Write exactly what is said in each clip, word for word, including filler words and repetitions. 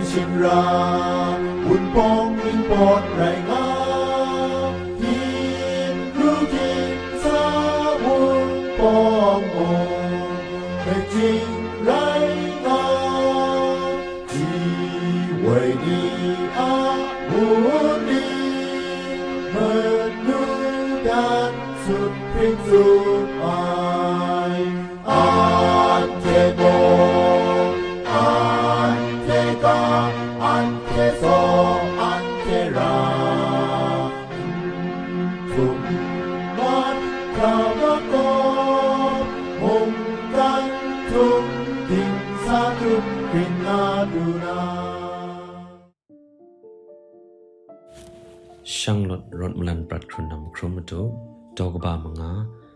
Shing ra, Wunpawng npawt rai nga, Hpyin ru hpyin sa Wunpawng mung, Hpyin rai nga, Ji woi ni a wunpawng, Manu dan sun hpring tsun ai. Anhte gaw, anhte ga, anhte saw, anhte ra, n htum n mat hkra makawp, mungkan htum, dingsa htum, hpring nga lu na. Shanglawt rawt malan prat hkrun na mahkrum matu, daw kaba manga,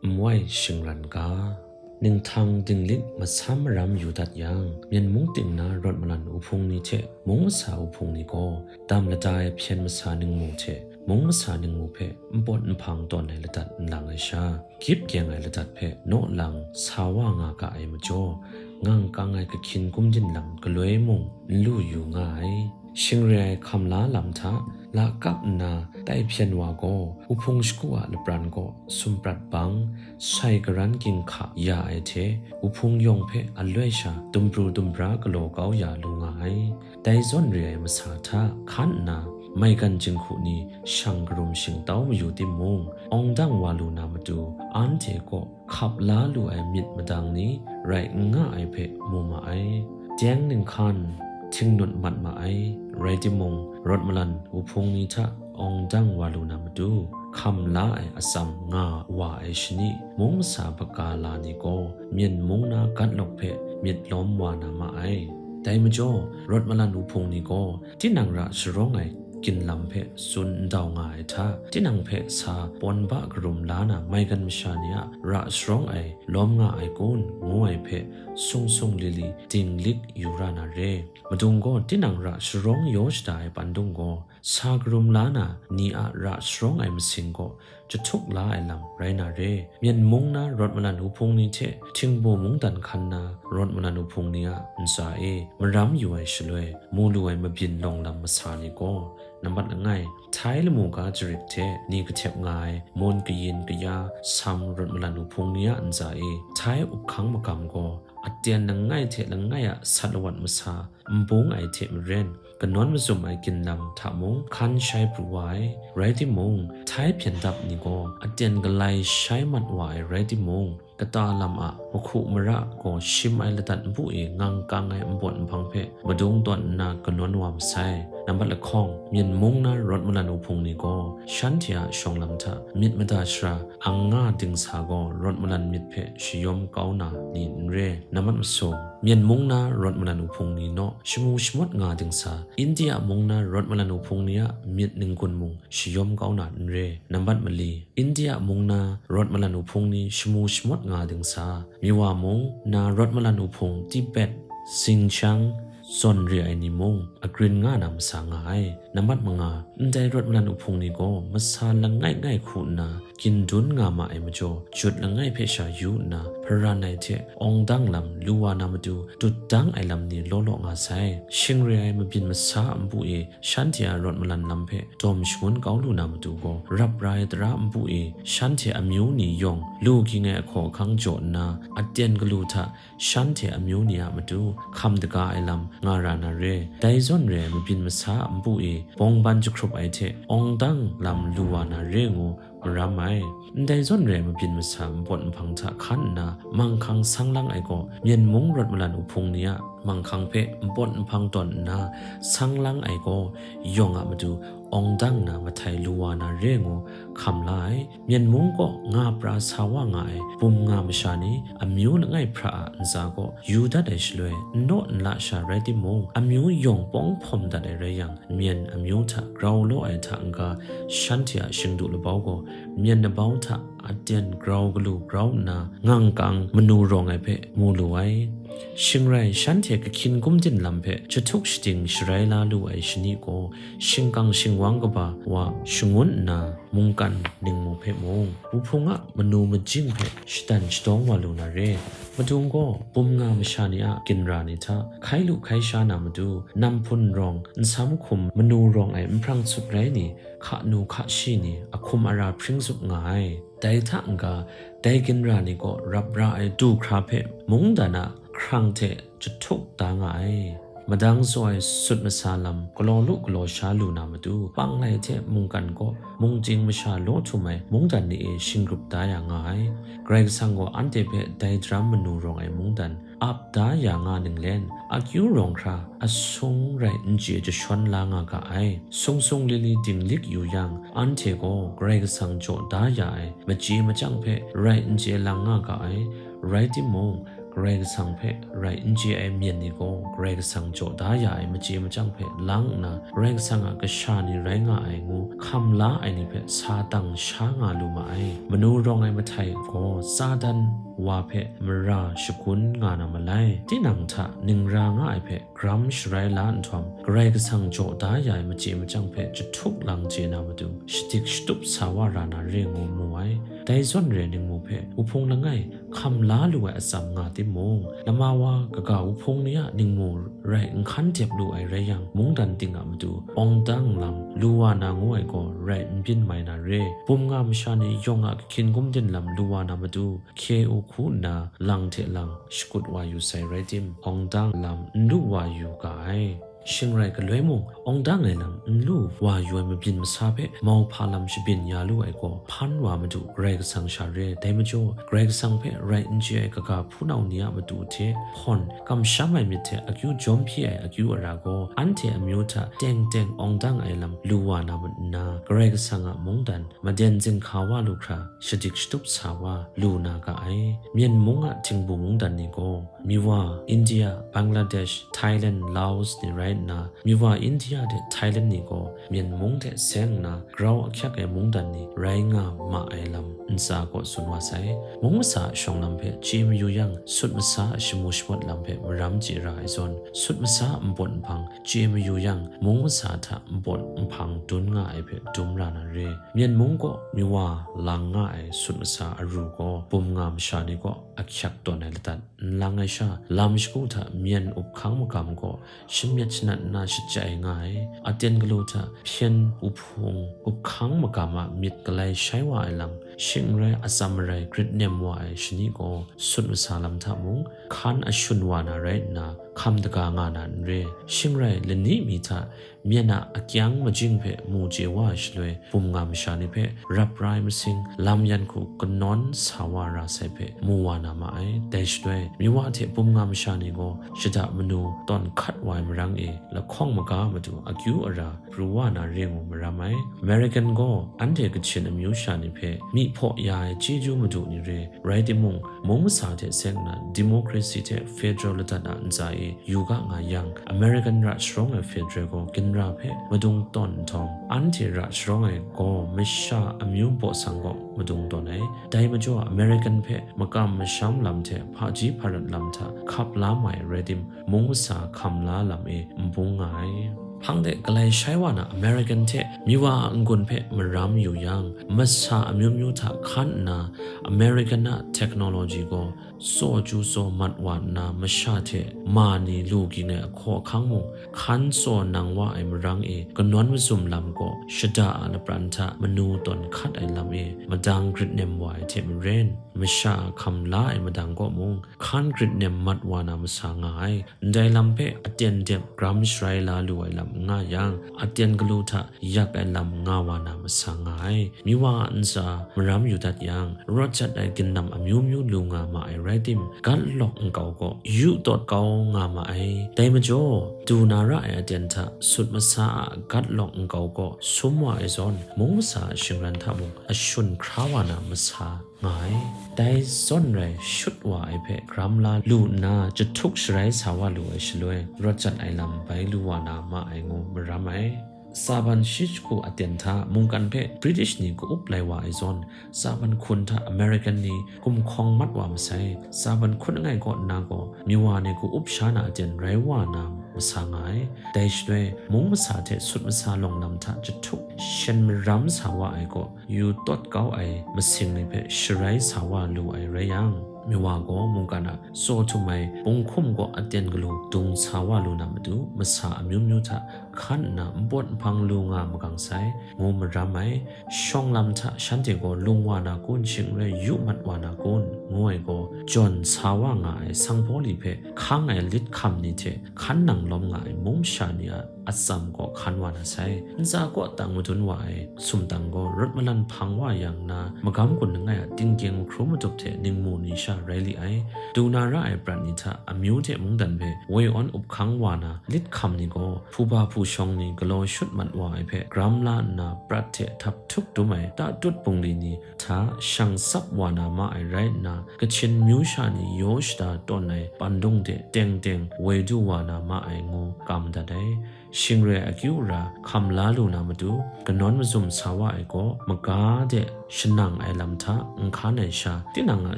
Nwai shingran ga. Ninghtang dinglik masam maram yu dat yang, Myen mung ting na rawt malan uhpung ni hte mung masa uhpung ni gaw, dam lada ai hpyen masa ningmu hte mung masa ningmu hpe npawt nhpang tawn ai ladat n lang ai sha, gyip gyeng ai ladat hpe naw lang sa wa nga ga ai majaw, ngang kang ai kahkyin gumdin lam galoi mung n lu yu nga ai. Shing re ai hkam la lam hta lakap nna tai hpyen wa gaw, uhpung shagu a lapran kaw sum prat bang, sai karan ginhka ya ai hte, uhpung yawng hpe aloi sha dumpru dumpra galaw kau ya lu nga ai. Dai zawn re ai masa hta hkan nna, maigan jinghku ni shang karum shingtau mayu timung, awng dang wa lu na matu, anhte kaw hkap la lu ai myit madang ni rai n nga ai hpe mu ma ai. Teng ninghkan, htingnut mat ma ai, rai timung, rawt malan uhpung ni hta awng dang wa lu na matu, hkam la ai atsam nga wa ai shani, mung masa baga la ni gaw, Myen mung na gat lawk hpe myit lawm wa na ma ai. Dai majaw, rawt malan uhpung ni gaw, tinang ra sharawng ai ginlam hpe tsun ndau nga ai hta, tinang hpe sa pawn ba karum la na maigan masha ni a ra sharawng ai lawm nga ai kun, ngu ai hpe sung sung li li dinglik yu ra na re. Madung gaw tinang ra sharawng yaw shada ai pandung gaw, sa karum la na ni a ra sharawng ai masing gaw jahtuk la ai lam rai na re. Myen mung na rawt malan uhpung ni hte htingbu mungdan hkan na rawt malan uhpung ni a ntsa e maram yu ai shaloi, mu lu ai mabyin lawng lam masa ni gaw, nambat langai, Htai lamu ga jarit hte ni kahtep nga ai mawn kayin kaya sam rawt malan uhpung ni a ntsa e, Htai uphkang magam gaw aten langai hte langai a sat lawat masa n bung ai hte maren, kanawn mazum ai ginlam hta mung hkan shai pru wa ai. Rai timung, Htai hpyen dap ni gaw aten galai shai mat wa ai rai timung, kata lam a mahku mara gaw shim ai ladat npu e ngang kang ai npawt nhpang hpe madung tawn nna kanawn wa masai. Nambat lahkawng, Myen mung na rawt malan uhpung ni gaw shanhte a shawng lam hta myit mada shara ang nga dingsa gaw rawt malan myit hpe shayawm kau na ni n re. Nambat masum, Myen mung na rawt malan uhpung ni naw shamu shamawt nga dingsa, India mung na rawt malan uhpung ni a myit ninggun mung shayawm kau na n re. Nambat mali, India mung na rawt malan uhpung ni shamu shamawt nga dingsa, Miwa mung na rawt malan uhpung Tibet, Xinjiang, zawn re ai ni mung agrin nga na masa nga ai. Nambat manga, ndai rawt malan uhpung ni gaw masa langai ngai hku nna gindun nga ma ai majaw, jut langai hpe sha yu nna, hparan ai hte awng dang lam lu wa na matu, dut dang ai lam ni law law nga sai. Shing re ai mabyin masa a npu e shanhte a rawt malan lam hpe dawm shangun kau lu na matu gaw, rap ra ai tara npu e shanhte amyu ni yawng lu ging ai ahkaw ahkang jaw nna, aten galu hta shanhte amyu ni a matu hkam daga ai lam nga ra na re. Dai zawn re ai mabyin masa a npu e bawngban jahkrup ai hte awng dang lam lu wa na re ngu maram ai. Ndai zawn re ai mabyin masa npawt nhpang hta hkan nna, manghkang sang lang ai gaw, Myen mung rawt malan uhpung ni a manghkang hpe npawt nhpang tawn nna sang lang ai gaw, yawng a matu awng dang na mahtai lu wa na re ngu hkam la ai. Myen mung kaw nga pra sa wa nga ai bum nga masha ni amyu langai hpra a ntsa gaw yu dat ai shaloi, n naw n la sha rai timung, amyu yawng pawng hpawm dat ai rai yang, Myen amyu hta grau law ai hta n-ga, shanhte a shingdu labau gaw Myen labau hta aten grau galu grau nna, ngang kang manu rawng ai hpe mu lu ai. Shing rai, shanhte kahkyin gumdin lam hpe jahtuk shading sharai la lu ai shani gaw, shingkang shingwang kaba wa shangun nna, mungkan ningmu hpe mung, wuhpung a manu majing hpe shadan shadawng wa lu na re. Madung gaw bum nga masha ni a ginra ni hta hkai lu hkai sha na matu, namhpun rawng, nsam hkum, manu rawng ai nphrang sut rai ni, hka nu hka shi ni, ahkum ara hpring zup nga ai. Dai hta n-ga, dai ginra ni gaw rap ra ai du hkra hpe mungdan a hkrang hte jahtuk da nga ai. Madang tsaw ai sut masa lam galaw lu galaw sha lu na matu, panglai hte mungkan kaw mungchying masha law htum ai mungdan ni e shinggrup da ya nga ai. Karai Kasang gaw anhte hpe dai daram manu rawng ai mungdan ap da ya nga ninglen, akyu rawng hkra asung rai n chye jashawn la nga ga ai. Sung sung li li dinglik yu yang, anhte gaw Karai Kasang jaw da ya ai machye machyang hpe rai n chye lang nga ga ai. Rai timung, Karai Kasang hpe rai n chye ai myen ni gaw Karai Kasang jaw da ya ai machye machyang hpe lang nna, Karai Kasang a kasha ni rai nga ai ngu hkam la ai ni hpe sa dang sha nga lu ma ai. Manu rawng ai mahtai gaw Satan wa hpe mara shagun nga na malai. Tinang hta ningra nga ai hpe gram sharai la nhtawm, Karai Kasang jaw da ya ai machye machyang hpe jahtuk lang chye na matu, shadik shatup sa wa ra na re ngu mu ai. Dai zawn re ningmu hpe wuhpung langai hkam la lu ai atsam nga timung, lama wa kaga wuhpung ni a ningmu rai n hkan dep lu ai rai yang, mungdan ting a matu awng dang lam lu wa na ngu ai gaw rai n byin mai na re. Bum nga masha ni yawng a kahkyin gumdin lam lu wa na matu, hkye u hku nna lang hte lang shakut wa yu sai rai tim, awng dang lam n lu wa yu ga ai. Shing rai galoi mung, awng dang ai lam n lu wa yu ai mabyin masa hpe mauhpa lam shabyin ya lu ai gaw, hpan wa madu Karai Kasang sha re ai. Dai majaw, Karai Kasang hpe rai n chye ai kaga hpunau ni a matu hte hpawn kamsham ai myit hte akyu jawm hpyi ai akyu ara gaw, anhte amyu hta teng teng awng dang ai lam lu wa na mat nna, Karai Kasang a mungdan maden zinghka wa lu hkra, shadik shatup sa wa lu na ga ai. Myen mung a htingbu mungdan ni gaw, Myanmar, India, Bangladesh, Thailand, Laos ni rai nna, Myanmar, India de Thailand ni gaw myen mung hte seng nna grau ahkyak ai mungdan ni rai nga ma ai lam ntsa kaw tsun wa sai. Mung masa a shawng lam hpe chye mayu yang, sut masa a shamu shapawt lam hpe maram chye ra ai zawn, sut masa a npawt nhpang chye mayu yang, mung masa hta npawt nhpang dun nga ai hpe dum ra na re. Myen mung kaw Myanmar lang nga ai sut masa aru gaw, bum nga masha ni kaw ahkyak tawn ai ladat n lang ai sha, lam shagu hta myen up hkang magam gaw shamyet shanat nna shachye nga ai. Aten galu hta hpyen up hpung up hkang magam a myit galai shai wa ai lam, shing rai atsam marai grit nem wa ai shani gaw, sut masa lam hta mung hkan ashun wa na rai nna, hkam daga nga na n re. Shing rai lani mi hta myen a akyang majing hpe mu chye wa ai shaloi, bum nga masha ni hpe rap ra ai masing, lam yan hku kanawn sa wa ra sai hpe mu wa na ma ai. Dai shaloi, Myanmar hte bum nga masha ni gaw shada manu tawn hkat wa ai marang e lahkawng maga matu akyu ara pru wa na re ngu maram ai. American gaw anhte Kachin amyu sha ni hpe myi hpaw ya ai chyeju madu ni re, rai timung, mung masa hte seng nna democracy hte federal ladat a ntsa e yu ga nga yang, American ra sharawng ai federal gaw ginra hpe madung tawn nhtawm, anhte ra sharawng ai gaw masha amyu baw sang gaw madung tawn ai. Dai majaw, American hpe makam masham lam hte hpaji hparat lam hta hkap la mai rai tim, mung masa hkam la lam e n bung nga ai. Hpang de galai shai wa na American hte Myanmar a n-gun hpe maram yu yang, masa amyu myu hta hkan nna American a technology gaw tsaw chyu tsaw mat wa nna, masha hte ma ni lu ging ai ahkaw ahkang mung hkan tsaw nang wa ai marang e kanawn mazum lam gaw shada a lapran hta manu tawn hkat ai lam e madang grit nem wa ai hte maren, masha a hkam la ai madang kaw mung hkan grit nem mat wa na masa nga ai. Ndai lam hpe aten dep gram sharai la lu ai lam n nga yang, aten galu hta yak ai lam nga wa na masa nga ai. Myanmar a ntsa maram yu dat yang, rawt jat ai ginnam amyu myu lu nga ma ai rai tim, gat lawk nkau gaw yu tawt kau nga ma ai. Dai majaw, du na ra ai aten hta sut masa a gat lawk nkau gaw sum wa ai zawn, mung masa a shingran hta mung ashun hkra wa na masa nga ai. Dai zawn rai shut wa ai hpe gram la lu nna, jahtuk sharai sa wa lu ai shaloi, rawt jat ai lam bai lu wa na ma ai ngu maram ai. Saban shi jahku aten hta mungkan hpe British ni ka-up lai wa ai zawn, Saban hkun hta American ni gumhkawng mat wa masai. Saban hkun langai kaw nna gaw, Myanmar ni ka-up sha na aten rai wa na masa nga ai. Dai shaloi, mung masa hte sut masa lawng lam hta jahtuk shen maram sa wa ai gaw, yu tawt kau ai masing ni hpe sharai sa wa lu ai rai yang, Miwa gaw mungkan a tsaw htum ai punghkum kaw aten galu dung sa wa lu na matu, masa amyu myu hta hkan nna npawt nhpang lu nga magang sai, ngu maram ai. Shawng lam hta shanhte gaw lung wa na kun, shing n rai yu mat wa na kun, ngu ai gaw, jawn sa wa nga ai sanghpaw li hpe hkang ai lit hkam ni hte hkan nang lawm nga ai mung masha ni a atsam kaw hkan wa na sai. Ntsa kaw tang madun wa ai sumtang gaw rawt malan hpang wa yang na, magam gun langai a tinggyeng mahkrum madup hte ningmu ni sha rai li ai. Du na ra ai prat ni hta amyu hte mungdan hpe woi awn up hkang wa na lit hkam ni gaw, hpuba hpu shawng ni galaw shut mat wa ai hpe gram la nna prat hte htap htup dum ai tatut bungli ni hta shang tsap wa na ma ai rai nna, Kachin myu sha ni yaw shada tawn ai pandung de teng teng woi du wa na ma ai ngu kam dat ai. Shing re akyu ra hkam la lu na matu, kanawn mazum sa wa ai gaw, maga de shanang ai lam hta n hkan ai sha, tinang a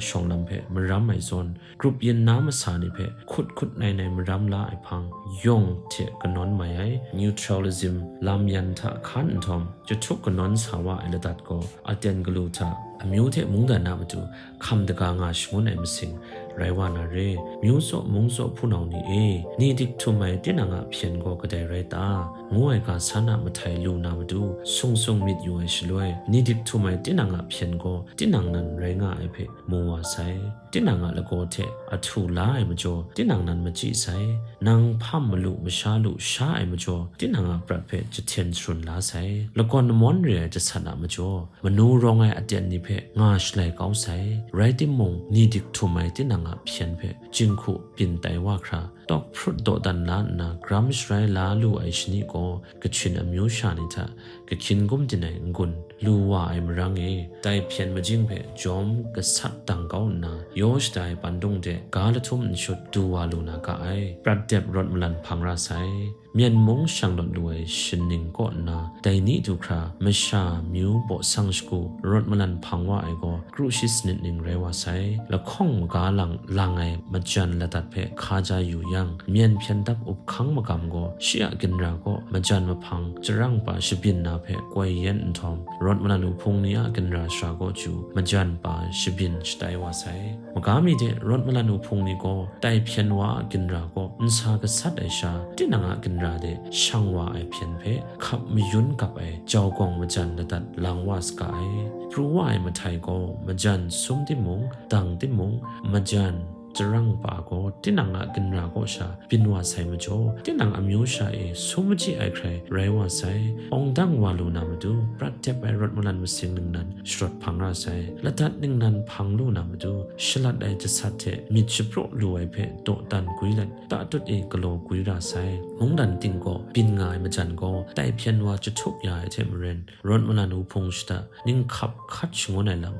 shawng lam hpe maram ai zawn, grup yin na masa ni hpe hkut hkut nai nai maram la ai hpang, yawng hte kanawn mai ai, neutralism lam yan hta hkan nhtawm, jahtuk kanawn sa wa ai ladat gaw, aten galu hta, amyu hte mungdan a matu, hkam daga nga shangun ai masing rai wa na re. Myu tsaw mung tsaw hpunau ni e, ni dik htum ai tinang a hpyen gaw kadai rai ta? Ngu ai ga san a mahtai lu na matu, sung sung myit yu ai shaloi, ni dik htum ai tinang a hpyen gaw tinang nan rai nga ai hpe mu wa sai. Tinang a lagaw hte ahtu la ai majaw, tinang nan machyi sai. Nang hpam malu masha lu sha ai majaw, tinang a prat hpe jahten sharun la sai. Lagawn namawn re ai jasat a majaw, manu rawng ai aten ni hpe nga shalai kau sai. Rai timung, ni dik htum ai tinang a hpyen hpe jinghku byin tai wa hkra, tawk hprut dawdan la nna, gram sharai la lu ai shani gaw, Kachin amyu sha ni hta kahkyin gum din ai n-gun lu wa ai marang e, dai hpyen majing hpe jawm gasat dang kau nna, yaw shada ai pandung de ga lahtum nshut du wa lu na ga ai. Prat dep rawt malan hpang ra sai. Myen mung shang lawt lu ai shaning kaw nna, dai ni du hkra masha myu baw sang shagu rawt malan hpang wa ai gaw, kru shi sanit ning rai wa sai. Lahkawng maga lang, lang ai majan ladat hpe hka ja yu yang, myen hpyen dap up hkang magam gaw, shi a ginra kaw majan mahpang charang pa shabyin na hpe koi yen nhtawm, rawt malan uhpung ni a ginra shara kaw chyu majan pa shabyin shatai wa sai. Maga mi de rawt malan uhpung ni gaw, tai hpyen wa a ginra kaw nsa gasat ai sha, tinang a ginra de shang wa ai hpyen hpe hkap mayun gap ai jau gawng majan ladat lang wa saga ai. Pru wa ai mahtai gaw, majan sum timung, dang timung, majan charang pa gaw tinang a ginra kaw sha byin wa sai majaw, tinang amyu sha e sum machyi ai hkrai rai wa sai. Awng dang wa lu na matu, prat dep ai rawt malan masing ningnan sharawt hpang ra sai. Ladat ningnan hpang lu na matu, shalat ai jasat hte myit shapraw lu ai hpe dawdan gwi let, tatut e galaw gwi ra sai. Mungdan ting kaw byin nga ai majan gaw, tai hpyen wa jahtuk ya ai hte maren, rawt malan uhpung shada, ninghkap hkat shangun ai lam,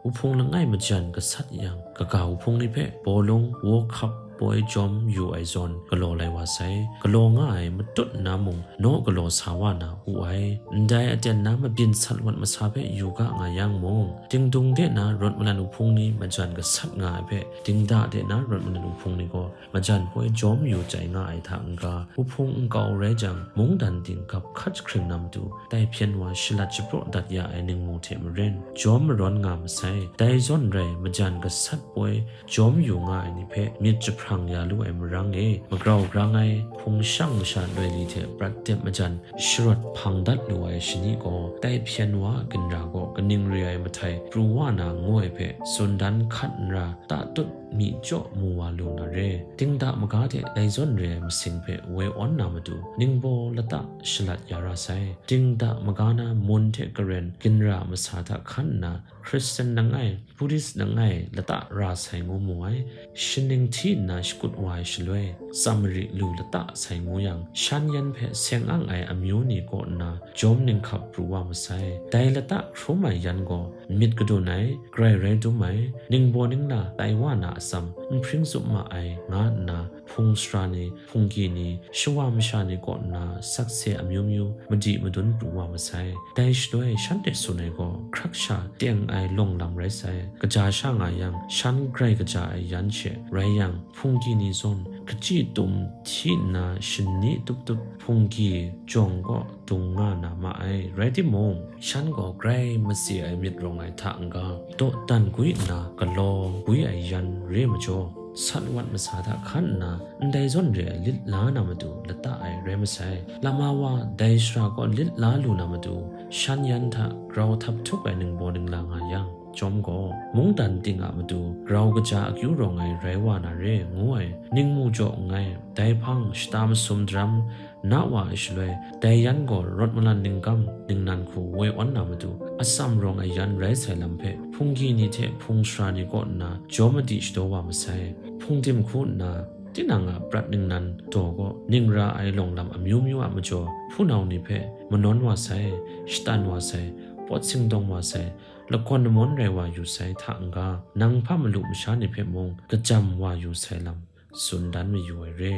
uhpung langai majan gasat yang, kaga uhpung ni hpe bawlung, wokhap, poi jawm yu ai zawn galaw lai wa sai. Galaw nga ai matut nna mung, naw galaw sa wa na wu ai. Ndai aten na mabyin sat wat masa hpe yu ga nga yang mung, dingdung de na rawt malan uhpung ni majan gasat nga ai hpe, dingda de na rawt malan uhpung ni gaw, majan poi jawm yu chye nga ai hta n-ga, uhpung nkau rai jang, mungdan ting gap hkat jahkring na matu, tai hpyen wa shalat shapraw dat ya ai ningmu hte maren, jawm marawn nga masai. Dai zawn rai, majan gasat poi jawm yu nga ai ni hpe myit jahprang ya lu ai marang e, magrau grang ai, hpung shang masha loi li hte prat dep majan sharawt hpang dat lu ai shani gaw, tai hpyen wa a ginra kaw kaning re ai mahtai pru wa na ngu ai hpe tsun dan hkat n ra, tatut myi jaw mu wa lu na re. Dingda maga hte dai zawn re ai masing hpe woi awn na matu, ningbaw lata shalat ya ra sai. Dingda maga na mun hte karen ginra masa hta hkan nna, Hkristan langai, Buddhist langai lata ra sai ngu mu ai. Shaning hti nna shakut wa ai shaloi, Samari lu lata sai ngu yang, shan yan hpe seng ang ai amyu ni kaw nna jawm ninghkap pru wa masai. Dai lata hkrum ai yan gaw, myit kadun ai, grai rai dum ai, ningbaw ningla tai wa na atsam, nhpring tsup ma ai, nga nna, hpung sara ni, hpunggi ni, shawa masha ni kaw nna sakse amyu myu madi madun pru wa masai. Dai shaloi shanhte tsun ai gaw, hkrak sha teng ai lawng lam rai sai. Kaja sha nga yang, shan grai kaja ai yan she rai yang, hpunggi ni zawn kachyi tum hti nna shani tup tup hpunggi jawng kaw dung nga na ma ai. Rai timung, shan gaw grai matse ai myit rawng ai hta n-ga, dawdan gwi nna galaw gwi ai yan re majaw, sat wat masa hta hkan nna ndai zawn re ai lit la na matu lata ai rai masai. Lama wa dai shara kaw lit la lu na matu, shan yan hta grau htap htup ai ningbaw ningla nga yang, chyawm gaw, mungdan ting a matu grau kaja akyu rawng ai rai wa na re, ngu ai ningmu jaw nngai. Dai hpang shata masum daram na wa ai shaloi, dai yan gaw rawt malan ningkam ningnan hku woi awn na matu, atsam rawng ai yan rai sai lam hpe hpunggi ni hte hpung sara ni kaw nna jaw madi shadaw wa masai. Hpungdim hku nna, tinang a prat ningnan daw kaw ning ra ai lawng lam amyu myu a majaw, hpunau ni hpe manawn wa sai, shatan wa sai, pawt singdawng wa sai, lakawn lamawn rai wa yu sai hta n-ga, nang hpa malu masha ni hpe mung kajam wa yu sai lam tsun dan mayu ai re.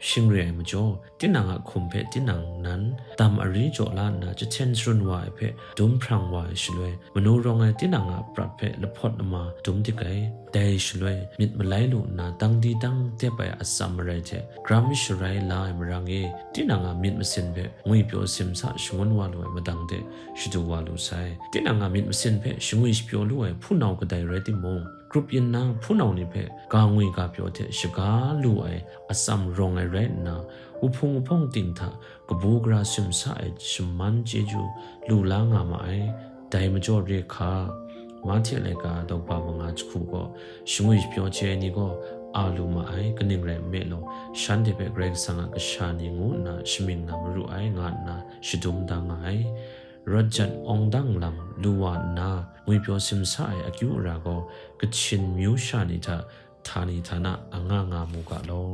Shing re ai majaw, tinang a hkum hpe tinang nan dam ari jaw la nna, jahten sharun wa ai hpe dum hprang wa ai shaloi, manu rawng ai tinang a prat hpe lahpawt lama dum dik ai. Dai shaloi, myit malai lu nna, dang di dang dep ai atsam marai hte gram sharai la ai marang e, tinang a myit masin hpe ngwipyaw simsa shangun wa lu ai madang de shadu wa lu sai. Tinang a myit masin hpe shangwi shapyaw lu ai hpunau kadai rai timung, grup yin na hpunau ni hpe ga ngwi ga pyaw hte shaga lu ai atsam rawng ai rai nna, wuhpung wuhpawng ting hta kabu gara simsa ai shaman chyeju lu la nga ma ai. Dai majaw re hka, Mahte laika daw ba manga jahku gaw, shangwi shapyaw chye ai ni gaw a lu ma ai, kaning rai nme law, shanhte hpe Karai Kasang a kasha ni ngu nna shamying na maru ai, nga nna shadum da nga ai. Rawt jat awng dang lam lu wa nna, ngwipyaw simsa ai akyu ara gaw, Kachin myu sha ni hta htani htana anga nga mu ga law.